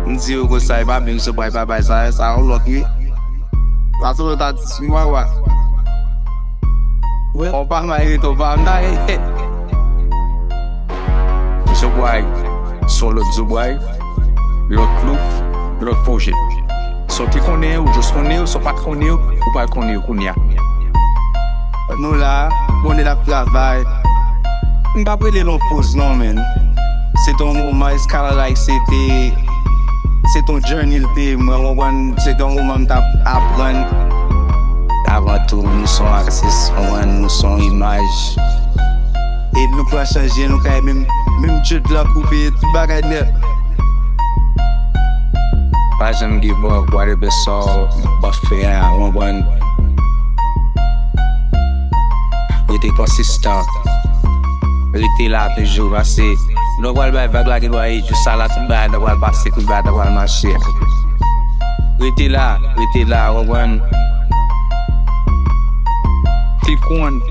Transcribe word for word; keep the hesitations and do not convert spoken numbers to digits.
M di yo konsa, e pa menm Zobray pa bay sa, sa yon lòt wi. Sa se lòt atis wi, mwen wè. Ou pa may rete, ou pa may. Zobray, se yon lòt Zobray, lòt look, lòt pwojè. Sa w te konnen, ou jis konnen yo, sa w pa t konnen yo, ou pral konnen yo kounye a. Nou la, konnen n ap travay. M p ap rele l yon poz non, men. Se t yon moman, it's kinda like se te, se t yon journey l te ye, mwen, w konprann, se t yon moman m t ap aprann. Avan tou, nou se yon atis, w konprann, nou se yon imaj. E nou pran chanje, nou kay menm, menm djed la koupe, tout bagay nèt. Pa janm give up, whatever sa w ap fè a, w konprann. Rete konsistan. Rete la toujou, paske lè w pral bay vag la, gen dwa e jou sa la, tout bagay nan pral pase, tout bagay nan pral mache. Rete la, rete la, w konprann. Te konn.